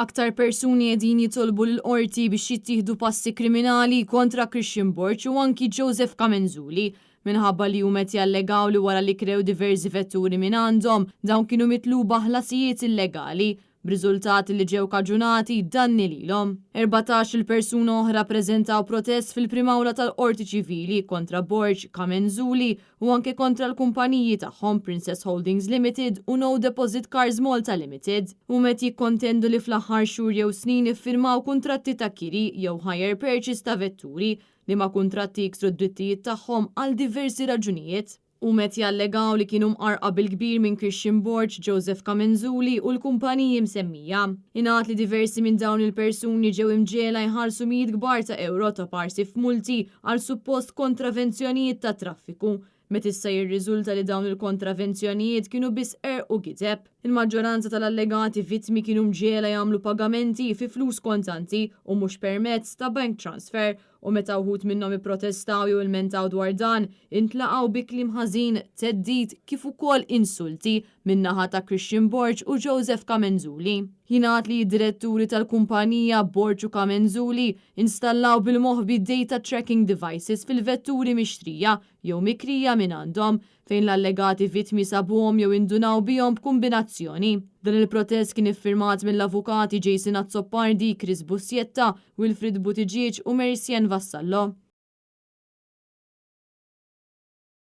Aktar persuni qegħdin jitolbu lill-Qorti biex jittieħdu passi kriminali kontra Christian Borg u anki Joseph Camenzuli minħabba li huma qed jallegaw li wara li krew diversi vetturi mingħandhom, dawn kienu mitluba ħlasijiet illegali, b'riżultat li ġew kaġunati danni lilhom. 14-il persuna oħra ppreżentaw protest fil-Prim'Awla tal-Qorti Ċivili kontra Borg, Camenzuli u anke kontra l-kumpaniji tagħhom Princess Holdings Limited u No Deposit Cars Malta Limited. Huma qed jikkontendu li fl-aħħar xhur jew snin iffirmaw kuntratti ta' kiri jew hire purchase ta' vetturi, liema kuntratti jiksru d-drittijiet tagħhom għal diversi raġunijiet. Huma qed jallegaw li kienu mqarrqa bil-kbir minn Christian Borg, Joseph Camenzuli u l-kumpaniji msemmija. Ingħad li diversi minn dawn il-persuni ġew imġiegħla jħallsu mijiet kbar ta' ewro ta' parsi f'multi għal suppost kontravenzjonijiet tat-traffiku, meta issa jirriżulta li dawn il-kontravenzjonijiet kienu biss qerq u gideb. Il-maġġoranza tal-allegati vittmi kienu mġiegħla jagħmlu pagamenti fi flus kontanti u mhux permezz ta' bank transfer u meta wħud minnhom ipprotestaw jew ilmentaw dwar dan, intlaqgħu bi kliem ħażin, theddid kif ukoll insulti min-naħa ta' Christian Borg u Joseph Camenzuli. Jingħad li d-diretturi tal-kumpanija Borg u Camenzuli installaw bil-moħbi data tracking devices fil-vetturi mixtrija jew mikrija mingħandhom fejn l-allegati vittmi sabuhom jew indunaw bihom b'kumbinazzjoni. Dan il-protest kien iffirmat mill-avukati Jason Azzopardi, Chris Busietta, Wilfrid Buttigieg u Maricienne Vassallo.